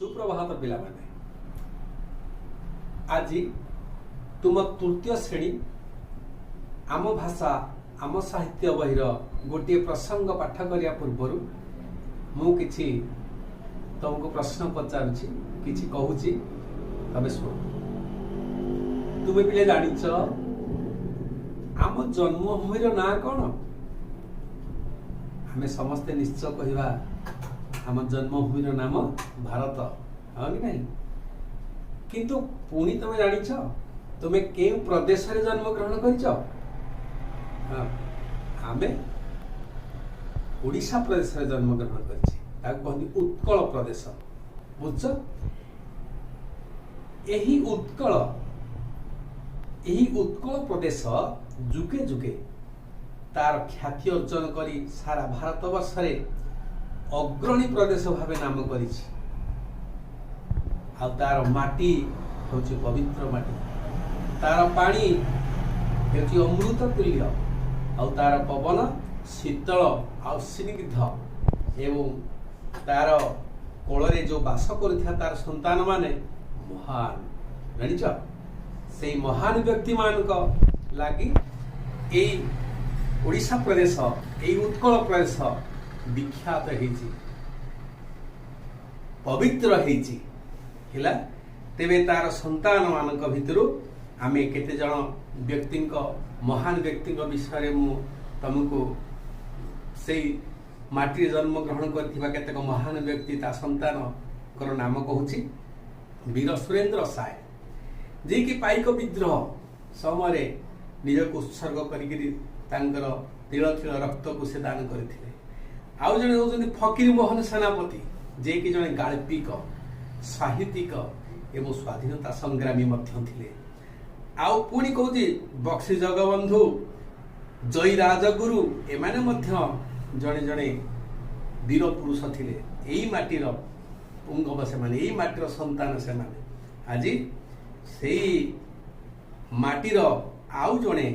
ସୁପ୍ରଭାତ ପିଲାମାନେ। ଆଜି ତୁମ ତୃତୀୟ ଶ୍ରେଣୀ ଆମ ଭାଷା ଆମ ସାହିତ୍ୟ ବହିର ଗୋଟିଏ ପ୍ରସଙ୍ଗ ପାଠ କରିବା ପୂର୍ବରୁ ମୁଁ କିଛି ତୁମକୁ ପ୍ରଶ୍ନ ପଚାରୁଛି, କିଛି କହୁଛି, ତମେ ଶୁଣ। ତୁମେ ପିଲେ ଜାଣିଛ, ଆମ ଜନ୍ମଭୂମିର ନାଁ କ'ଣ? ଆମେ ସମସ୍ତେ ନିଶ୍ଚୟ କହିବା, ଆମ ଜନ୍ମଭୂମିର ନାମ ଭାରତ, ହଁ କି ନାହିଁ? କିନ୍ତୁ ପୁଣି ତମେ ଜାଣିଛ, ତୁମେ କେଉଁ ପ୍ରଦେଶରେ ଜନ୍ମଗ୍ରହଣ କରିଛ? ହଁ, ଆମେ ଓଡ଼ିଶା ପ୍ରଦେଶରେ ଜନ୍ମଗ୍ରହଣ କରିଛେ। ତାକୁ କହନ୍ତି ଉତ୍କଳ ପ୍ରଦେଶ, ବୁଝୁଛ? ଏହି ଉତ୍କଳ ପ୍ରଦେଶ ଯୁଗେ ଯୁଗେ ତାର ଖ୍ୟାତି ଅର୍ଜନ କରି ସାରା ଭାରତ ବର୍ଷରେ ଅଗ୍ରଣୀ ପ୍ରଦେଶ ଭାବେ ନାମ କରିଛି। ଆଉ ତାର ମାଟି ହେଉଛି ପବିତ୍ର ମାଟି, ତାର ପାଣି ହେଉଛି ଅମୃତ ତୁଲ୍ୟ, ଆଉ ତାର ପବନ ଶୀତଳ ଆଉ ସ୍ନିଗ୍ଧ ଏବଂ ତାର କୋଳରେ ଯେଉଁ ବାସ କରୁଥିବା ତାର ସନ୍ତାନମାନେ ମହାନ, ଜାଣିଛ? ସେଇ ମହାନ ବ୍ୟକ୍ତିମାନଙ୍କ ଲାଗି ଏଇ ଓଡ଼ିଶା ପ୍ରଦେଶ, ଏଇ ଉତ୍କଳ ପ୍ରଦେଶ ବିଖ୍ୟାତ ହେଇଛି, ପବିତ୍ର ହେଇଛି। ହେଲା, ତେବେ ତାର ସନ୍ତାନମାନଙ୍କ ଭିତରୁ ଆମେ କେତେ ଜଣ ବ୍ୟକ୍ତିଙ୍କ, ମହାନ ବ୍ୟକ୍ତିଙ୍କ ବିଷୟରେ ମୁଁ ତମକୁ ସେଇ ମାଟିରେ ଜନ୍ମଗ୍ରହଣ କରିଥିବା କେତେକ ମହାନ ବ୍ୟକ୍ତି, ତା ସନ୍ତାନଙ୍କର ନାମ କହୁଛି। ବୀର ସୁରେନ୍ଦ୍ର ସାଏ, ଯିଏକି ପାଇକ ବିଦ୍ରୋହ ସମୟରେ ନିଜକୁ ଉତ୍ସର୍ଗ କରିକିରି ତାଙ୍କର ତିଳ ତିଳ ରକ୍ତକୁ ସେ ଦାନ କରିଥିଲେ। ଆଉ ଜଣେ ହେଉଛନ୍ତି ଫକୀର ମୋହନ ସେନାପତି, ଯିଏକି ଜଣେ ଗାଳ୍ପିକ, ସାହିତ୍ୟିକ ଏବଂ ସ୍ୱାଧୀନତା ସଂଗ୍ରାମୀ ମଧ୍ୟ ଥିଲେ। ଆଉ ପୁଣି କହୁଛି, ବକ୍ସି ଜଗବନ୍ଧୁ, ଜୟୀ ରାଜଗୁରୁ, ଏମାନେ ମଧ୍ୟ ଜଣେ ଜଣେ ବୀର ପୁରୁଷ ଥିଲେ। ଏଇ ମାଟିର ପୁଙ୍ଗବ ସେମାନେ, ଏଇ ମାଟିର ସନ୍ତାନ ସେମାନେ। ଆଜି ସେଇ ମାଟିର ଆଉ ଜଣେ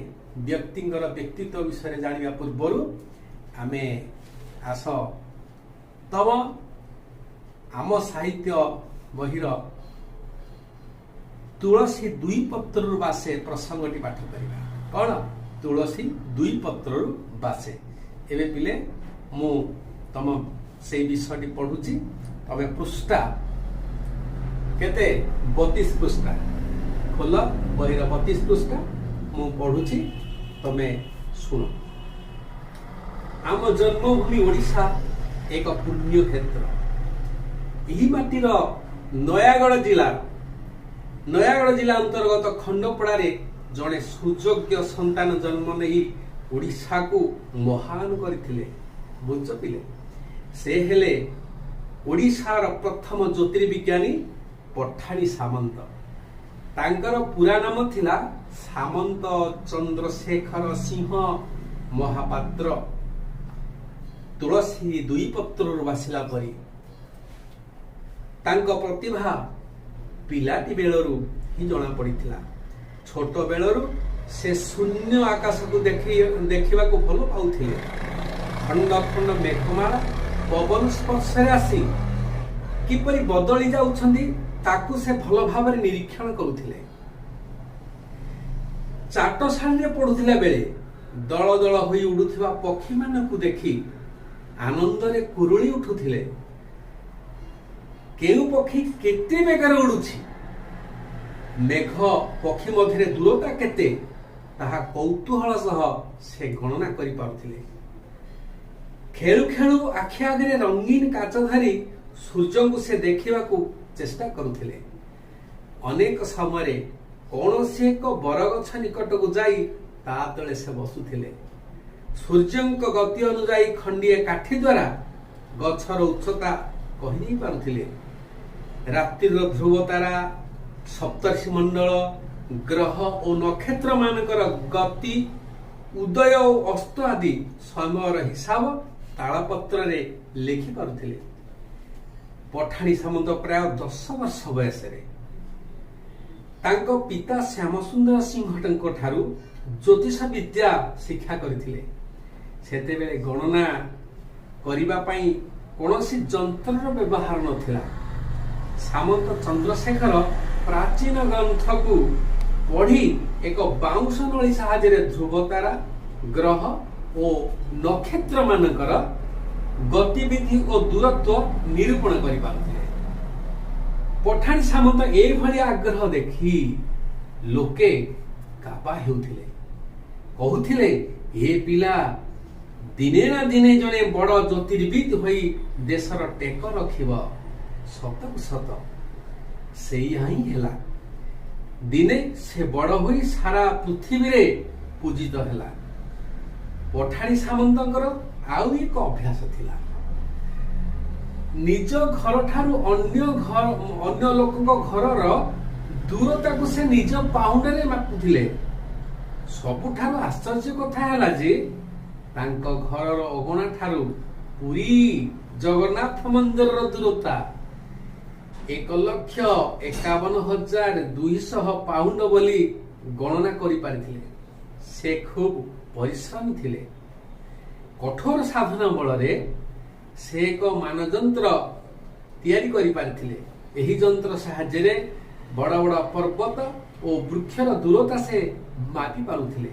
ବ୍ୟକ୍ତିଙ୍କର ବ୍ୟକ୍ତିତ୍ୱ ବିଷୟରେ ଜାଣିବା ପୂର୍ବରୁ ଆମେ ଆସ, ତମ ଆମ ସାହିତ୍ୟ ବହିର ତୁଳସୀ ଦୁଇ ପତ୍ରରୁ ବାସେ ପ୍ରସଙ୍ଗଟି ପାଠ କରିବା। କ'ଣ? ତୁଳସୀ ଦୁଇ ପତ୍ରରୁ ବାସେ। ଏବେ ପିଲେ, ମୁଁ ତମ ସେଇ ବିଷୟଟି ପଢୁଛି। ତମେ ପୃଷ୍ଠା କେତେ? 32 ପୃଷ୍ଠା ଖୋଲ, ବହିର 32 ପୃଷ୍ଠା। ମୁଁ ପଢୁଛି, ତମେ ଶୁଣ। ଆମ ଜନ୍ମଭୂମି ଓଡ଼ିଶା ଏକ ପୁଣ୍ୟକ୍ଷେତ୍ର। ଏହି ମାଟିର ନୟାଗଡ଼ ଜିଲ୍ଲା ଅନ୍ତର୍ଗତ ଖଣ୍ଡପଡ଼ାରେ ଜଣେ ସୁଯୋଗ୍ୟ ସନ୍ତାନ ଜନ୍ମ ନେଇ ଓଡ଼ିଶାକୁ ମହାନ କରିଥିଲେ। ବୁଝ ପିଲେ, ସେ ହେଲେ ଓଡ଼ିଶାର ପ୍ରଥମ ଜ୍ୟୋତିର୍ବିଜ୍ଞାନୀ ପଠାଣି ସାମନ୍ତ। ତାଙ୍କର ପୁରା ନାମ ଥିଲା ସାମନ୍ତ ଚନ୍ଦ୍ରଶେଖର ସିଂହ ମହାପାତ୍ର। ତୁଳସୀ ଦୁଇ ପତ୍ରରୁ ବାସିଲା ପରି ତାଙ୍କ ପ୍ରତିଭା ପିଲାଟି ବେଳରୁ ହିଁ ଜଣା ପଡ଼ିଥିଲା। ଛୋଟ ବେଳରୁ ସେ ଶୂନ୍ୟ ଆକାଶକୁ ଦେଖିବାକୁ ଭଲ ପାଉଥିଲେ। ଖଣ୍ଡ ଖଣ୍ଡ ମେଘମାଳା ପବନ ସ୍ପର୍ଶରେ ଆସି କିପରି ବଦଳି ଯାଉଛନ୍ତି, ତାକୁ ସେ ଭଲ ଭାବରେ ନିରୀକ୍ଷଣ କରୁଥିଲେ। ଚାଟଶାଳୀରେ ପଢୁଥିଲା ବେଳେ ଦଳ ଦଳ ହୋଇ ଉଡୁଥିବା ପକ୍ଷୀମାନଙ୍କୁ ଦେଖି ଆନନ୍ଦରେ କୁରୁଳି ଉଠୁଥିଲେ। କେଉଁ ପକ୍ଷୀ କେତେ ବେଗରେ ଉଡୁଛି, ମେଘ ପକ୍ଷୀ ମଧ୍ୟରେ ଦୂରତା କେତେ, ତାହା କୌତୂହଳ ସହ ସେ ଗଣନା କରିପାରୁଥିଲେ। ଖେଳୁ ଖେଳୁ ଆଖି ଆଗରେ ରଙ୍ଗୀନ କାଚ ଧରି ସୂର୍ଯ୍ୟଙ୍କୁ ସେ ଦେଖିବାକୁ ଚେଷ୍ଟା କରୁଥିଲେ। ଅନେକ ସମୟରେ କୌଣସି ଏକ ବରଗଛ ନିକଟକୁ ଯାଇ ତା ତଳେ ସେ ବସୁଥିଲେ। ସୂର୍ଯ୍ୟଙ୍କ ଗତି ଅନୁଯାୟୀ ଖଣ୍ଡିଏ କାଠି ଦ୍ୱାରା ଗଛର ଉଚ୍ଚତା କହିଦେଇ ପାରୁଥିଲେ। ରାତ୍ରିର ଧ୍ରୁବ ତାରା, ସପ୍ତର୍ଷି ମଣ୍ଡଳ, ଗ୍ରହ ଓ ନକ୍ଷତ୍ର ମାନଙ୍କର ଗତି, ଉଦୟ ଓ ଅସ୍ତ ଆଦି ସମୟର ହିସାବ ତାଳପତ୍ରରେ ଲେଖି ପାରୁଥିଲେ। ପଠାଣି ସାମନ୍ତ ପ୍ରାୟ 10 ବର୍ଷ ବୟସରେ ତାଙ୍କ ପିତା ଶ୍ୟାମସୁନ୍ଦର ସିଂହଙ୍କ ଠାରୁ ଜ୍ୟୋତିଷ ବିଦ୍ୟା ଶିକ୍ଷା କରିଥିଲେ। ସେତେବେଳେ ଗଣନା କରିବା ପାଇଁ କୌଣସି ଯନ୍ତ୍ରର ବ୍ୟବହାର ନଥିଲା। ସାମନ୍ତ ଚନ୍ଦ୍ରଶେଖର ପ୍ରାଚୀନ ଗ୍ରନ୍ଥକୁ ପଢ଼ି ଏକ ବାଉଁଶ ନଳୀ ସାହାଯ୍ୟରେ ଧ୍ରୁବତାରା, ଗ୍ରହ ଓ ନକ୍ଷତ୍ରମାନଙ୍କର ଗତିବିଧି ଓ ଦୂରତ୍ୱ ନିରୂପଣ କରିପାରୁଥିଲେ। ପଠାଣି ସାମନ୍ତ ଏଇଭଳି ଆଗ୍ରହ ଦେଖି ଲୋକେ କାବା ହେଉଥିଲେ। କହୁଥିଲେ, ଏ ପିଲା ଦିନେ ନା ଦିନେ ଜଣେ ବଡ଼ ଜ୍ୟୋତିର୍ବିଦ ହୋଇ ଦେଶର ଟେକ ରଖିବ। ସତକୁ ସତ ସେଇଆ ହିଁ ହେଲା। ଦିନେ ସେ ବଡ଼ ହୋଇ ସାରା ପୃଥିବୀରେ ପୂଜିତ ହେଲା। ପଠାଣି ସାମନ୍ତଙ୍କର ଆଉ ଏକ ଅଭ୍ୟାସ ଥିଲା। ନିଜ ଘରଠାରୁ ଅନ୍ୟ ଲୋକଙ୍କ ଘରର ଦୂରତାକୁ ସେ ନିଜ ପାହୁଣ୍ଡରେ ମାପୁଥିଲେ। ସବୁଠାରୁ ଆଶ୍ଚର୍ଯ୍ୟ କଥା ହେଲା ଯେ ତାଙ୍କ ଘରର ଅଗଣା ଠାରୁ ପୁରୀ ଜଗନ୍ନାଥ ମନ୍ଦିରର ଦୂରତା 1,51,200 ପାଉଣ୍ଡ ବୋଲି ଗଣନା କରିପାରିଥିଲେ। ସେ ଖୁବ୍ ପରିଶ୍ରମୀ ଥିଲେ। କଠୋର ସାଧନା ବଳରେ ସେ ଏକ ମାନଯନ୍ତ୍ର ତିଆରି କରିପାରିଥିଲେ। ଏହି ଯନ୍ତ୍ର ସାହାଯ୍ୟରେ ବଡ଼ ବଡ଼ ପର୍ବତ ଓ ବୃକ୍ଷର ଦୂରତା ସେ ମାପି ପାରୁଥିଲେ।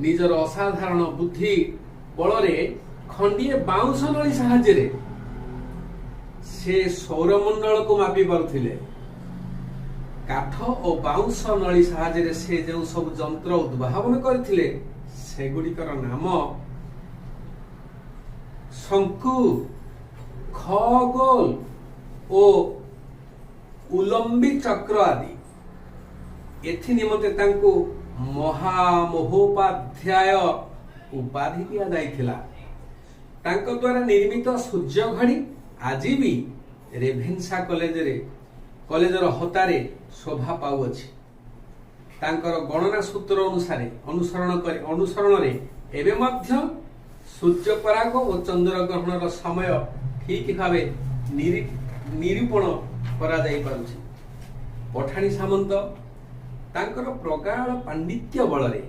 ନିଜର ଅସାଧାରଣ ବୁଦ୍ଧି ବଳରେ ଖଣ୍ଡିଏ ବାଉଁଶ ନଳୀ ସାହାଯ୍ୟରେ ସେ ସୌରମଣ୍ଡଳକୁ ମାପି ପାରୁଥିଲେ। କାଠ ଓ ବାଉଁଶ ନଳୀ ସାହାଯ୍ୟରେ ସେ ଯେଉଁ ସବୁ ଯନ୍ତ୍ର ଉଦ୍ଭାବନ କରିଥିଲେ, ସେଗୁଡ଼ିକର ନାମ ଶଙ୍କୁ, ଖଗୋଲ ଓ ଉଲମ୍ବି ଚକ୍ର ଆଦି। ଏଥି ନିମନ୍ତେ ତାଙ୍କୁ ମହାମହୋପାଧ୍ୟାୟ ଉପାଧି ଦିଆଯାଇଥିଲା। ତାଙ୍କ ଦ୍ୱାରା ନିର୍ମିତ ସୂର୍ଯ୍ୟ ଘଡ଼ି ଆଜି ବି ରେଭେନ୍ସା କଲେଜର ହତାରେ ଶୋଭା ପାଉଅଛି। ତାଙ୍କର ଗଣନା ସୂତ୍ର ଅନୁସାରେ ଅନୁସରଣ କରି ଅନୁସରଣରେ ଏବେ ମଧ୍ୟ ସୂର୍ଯ୍ୟପରାଗ ଓ ଚନ୍ଦ୍ରଗ୍ରହଣର ସମୟ ଠିକ ଭାବେ ନିରୂପଣ କରାଯାଇପାରୁଛି। ପଠାଣି ସାମନ୍ତ ତାଙ୍କର ପ୍ରଗାଢ଼ ପାଣ୍ଡିତ୍ୟ ବଳରେ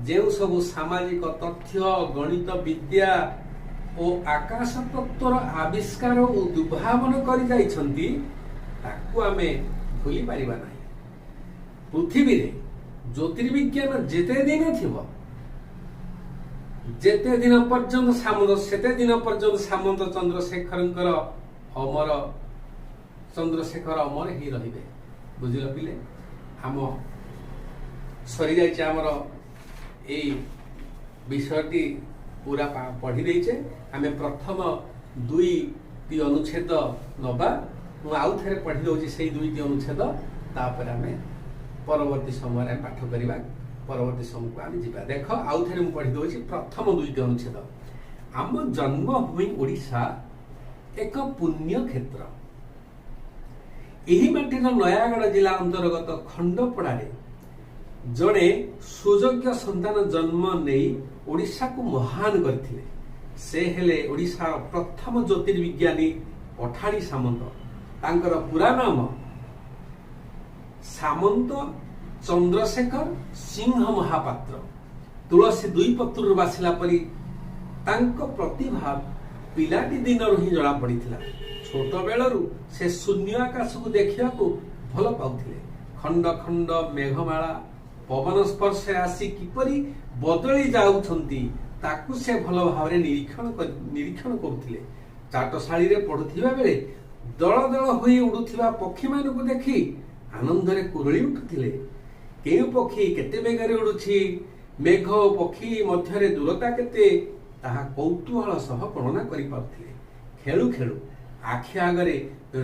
ଯେଉଁ ସବୁ ସାମାଜିକ ତଥ୍ୟ, ଗଣିତ ବିଦ୍ୟା ଓ ଆକାଶ ତତ୍ତ୍ୱର ଆବିଷ୍କାର ଓ ଉଦ୍ଭାବନ କରି ଯାଇଛନ୍ତି, ତାକୁ ଆମେ ଭୁଲି ପାରିବା ନାହିଁ। ପୃଥିବୀରେ ଜ୍ୟୋତିର୍ବିଜ୍ଞାନ ଯେତେ ଦିନ ଥିବ, ଯେତେ ଦିନ ପର୍ଯ୍ୟନ୍ତ ସାମନ୍ତ ସେତେ ଦିନ ପର୍ଯ୍ୟନ୍ତ ସାମନ୍ତ ଚନ୍ଦ୍ରଶେଖରଙ୍କର ଅମର, ଚନ୍ଦ୍ରଶେଖର ଅମର ହେଇ ରହିବେ। ବୁଝିଲ ପିଲେ? ଆମ ସରିଯାଇଛି ଆମର ଏଇ ବିଷୟଟି, ପୁରା ପଢି ଦେଇଛେ ଆମେ। ପ୍ରଥମ ଦୁଇଟି ଅନୁଚ୍ଛେଦ ନବା। ମୁଁ ଆଉ ଥରେ ପଢି ଦଉଛି ସେଇ ଦୁଇଟି ଅନୁଚ୍ଛେଦ, ତାପରେ ଆମେ ପରବର୍ତ୍ତୀ ସମୟରେ ଆମେ ପାଠ କରିବା, ପରବର୍ତ୍ତୀ ସମୟକୁ ଆମେ ଯିବା। ଦେଖ, ଆଉ ଥରେ ମୁଁ ପଢି ଦଉଛି ପ୍ରଥମ ଦୁଇଟି ଅନୁଚ୍ଛେଦ। ଆମ ଜନ୍ମଭୂମି ଓଡ଼ିଶା ଏକ ପୁଣ୍ୟ କ୍ଷେତ୍ର। ଏହି ମାଟିର ନୟାଗଡ଼ ଜିଲ୍ଲା ଅନ୍ତର୍ଗତ ଖଣ୍ଡପଡ଼ାରେ ଜଣେ ସୁଯୋଗ୍ୟ ସନ୍ତାନ ଜନ୍ମ ନେଇ ଓଡ଼ିଶାକୁ ମହାନ କରିଥିଲେ। ସେ ହେଲେ ଓଡ଼ିଶାର ପ୍ରଥମ ଜ୍ୟୋତିର୍ବିଜ୍ଞାନୀ ପଠାଣି ସାମନ୍ତ। ତାଙ୍କର ପୁରା ନାମ ସାମନ୍ତ ଚନ୍ଦ୍ରଶେଖର ସିଂହ ମହାପାତ୍ର। ତୁଳସୀ ଦୁଇ ପତ୍ରରୁ ବାସିଲା ପରି ତାଙ୍କ ପ୍ରତିଭା ପିଲାଟି ଦିନରୁ ହିଁ ଜଣା ପଡ଼ିଥିଲା। ଛୋଟ ବେଳରୁ ସେ ଶୂନ୍ୟ ଆକାଶକୁ ଦେଖିବାକୁ ଭଲ ପାଉଥିଲେ। ଖଣ୍ଡ ଖଣ୍ଡ ମେଘମାଳା ପବନ ସ୍ପର୍ଶରେ ଆସି କିପରି ବଦଳି ଯାଉଛନ୍ତି, ତାକୁ ସେ ଭଲ ଭାବରେ ନିରୀକ୍ଷଣ କରୁଥିଲେ। ଚାଟଶାଳୀରେ ପଢୁଥିବା ବେଳେ ଦଳ ଦଳ ହୋଇ ଉଡୁଥିବା ପକ୍ଷୀମାନଙ୍କୁ ଦେଖି ଆନନ୍ଦରେ କୁରୁଳି ଉଠୁଥିଲେ। କେଉଁ ପକ୍ଷୀ କେତେ ବେଗରେ ଉଡୁଛି, ମେଘ ଓ ପକ୍ଷୀ ମଧ୍ୟରେ ଦୂରତା କେତେ, ତାହା କୌତୂହଳ ସହ ଗଣନା କରିପାରୁଥିଲେ। ଖେଳୁ ଖେଳୁ ଆଖି ଆଗରେ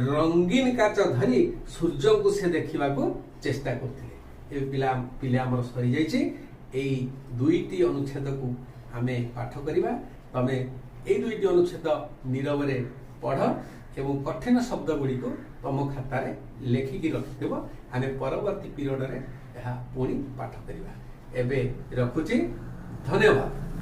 ରଙ୍ଗୀନ କାଚ ଧରି ସୂର୍ଯ୍ୟଙ୍କୁ ସେ ଦେଖିବାକୁ ଚେଷ୍ଟା କରୁଥିଲେ। ଏବେ ପିଲା, ଆମର ସରିଯାଇଛି। ଏଇ ଦୁଇଟି ଅନୁଚ୍ଛେଦକୁ ଆମେ ପାଠ କରିବା। ତମେ ଏଇ ଦୁଇଟି ଅନୁଚ୍ଛେଦ ନୀରବରେ ପଢ ଏବଂ କଠିନ ଶବ୍ଦ ଗୁଡ଼ିକୁ ତମ ଖାତାରେ ଲେଖିକି ରଖିଥିବ। ଆମେ ପରବର୍ତ୍ତୀ ପିରିୟଡ଼ରେ ଏହା ପୁଣି ପାଠ କରିବା। ଏବେ ରଖୁଛି, ଧନ୍ୟବାଦ।